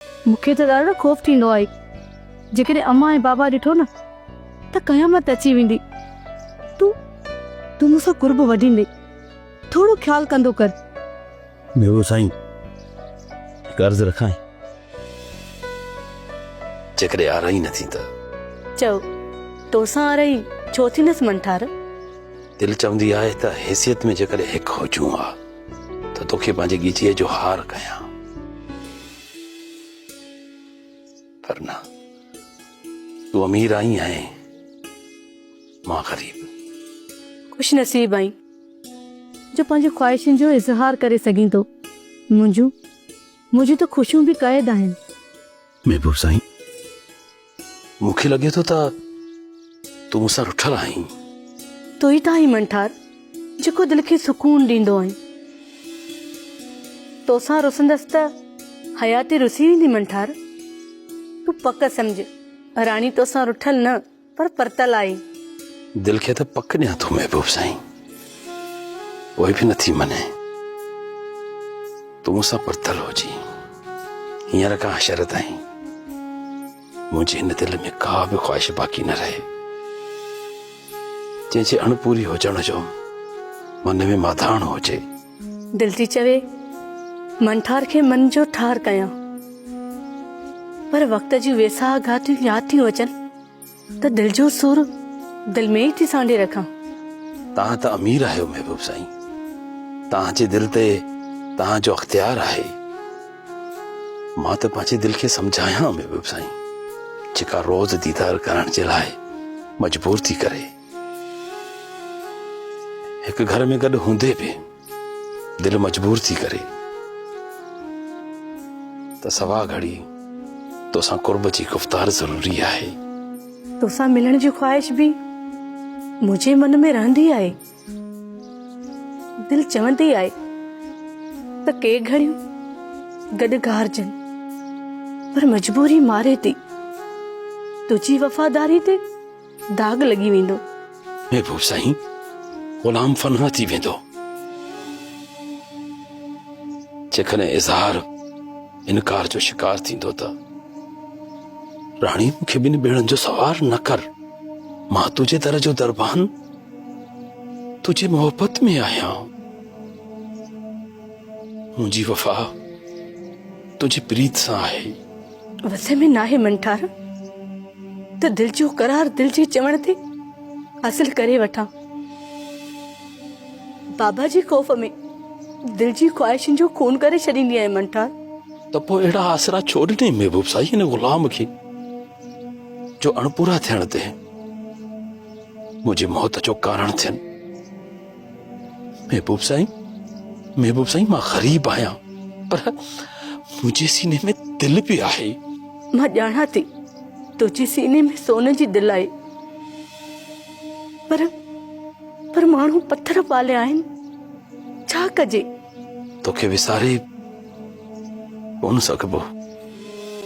مون کي ته ڏاڍو خوف ٿيندو آهي. جيڪڏهن امان ۽ بابا ڏٺو نه ته قيامت اچي ويندي. تون تون مون سان قرب وڌيندين. ٿورو خيال ڪندو ڪر. ميوو سائين هڪ عرض رکانء. جيڪڏهن آرائين نه ٿين ته. چئو توسان آرائين ڇو ٿيندس منٺار. دل چوندي آهي ته حيثيت ۾ جيڪڏهن هڪ هجون ها ته توکي پنهنجي ڳچيء جو هار ڪيان. پر نه، تون امير آهين ۽ مان غريب. خوش نصيب آهين جو پنهنجي خواهشن جو اظهار ڪري سگهين ٿو. منهنجون، منهنجون ته خوشيون به قيد آهن. محبوب سائين، مون کي لڳي ٿو ته تون مون سان رٺل آهين. تون ئي ته آهين منٺار، جيڪو دل کي سڪون ڏيندو آهين. توسان رسندس ته حياتي رسي ويندي منٺار. تون پڪ سمجهه، راڻي توسان رٺل نه پر پرتل آهي. دل کي ته پڪ ڏيان ٿو محبوب سائين، پوء به نٿي مڃي. تون مون سان پرتل هجين، هينئر کان حشر تائين. منهنجي هن دل ۾ ڪا به خواهش باقي نه رهي، جنهن جي اڻپوري هجڻ جو من ۾ ماڌاڻ هجي. دل ٿي چوي منٺار کي من جو ٺار ڪيان، پر وقت جون ويساهه گهاتيون ياد ٿيون اچن ته دل جو سور دل ۾ ئي ٿي سانڍي رکان. توهان ته امير آهيو محبوب سائين، توهان جي دل تي توهان جو اختيار آهي. مان ته پنهنجي دل کي سمجهايان محبوب سائين، جيڪا روز ديدار ڪرڻ جي لاء مجبور ٿي ڪري. هڪ گهر ۾ گڏ هوندي به دل مجبور ٿي ڪري ته سوا گهڙي توسان قرب جي گفتار ضروري آهي. توسان ملڻ جي خواهش به منهنجي من ۾ رهندي آهي. دل چوندي آهي ته ڪي گهڙيون گڏ گهارجن پر مجبوري ماري ٿي. تنهنجي وفاداري تي داغ لڳي ويندو. محبوب سائين غلام فنا ٿي ويندو. جيڪڏهن اظهار انڪار جو شڪار ٿيندو ته راڻي مون کي ٻن ٻيڙن جو سوار نه ڪر. مان تنهنجي در جو دربان تنهنجي محبت ۾ آهيان. منهنجي وفا تنهنجي پريت سان آهي. وس ۾ ناهي منٺار ته دل جو قرار دل جي چوڻ تي حاصل ڪري وٺان. بابا جي خوف ۾ دل جي خواهشن جو خون ڪري ڇڏيندي آهيان منٺار. ته پوء اهڙا آسرا ڇو ڏنئي محبوب سائين هن غلام کي جو اڻپورا ٿيڻ تي منهنجي موت جو ڪارڻ ٿين. محبوب سائين محبوب سائين مان غريب آهيان پر منهنجي سيني ۾ دل به آهي. مان ڄاڻان ٿي تنهنجي سيني ۾ سون جي دل آهي پر پر ماڻهو پٿر پاليا آهن ڇا ڪجي. توکي وساري ڪونه سگهبو.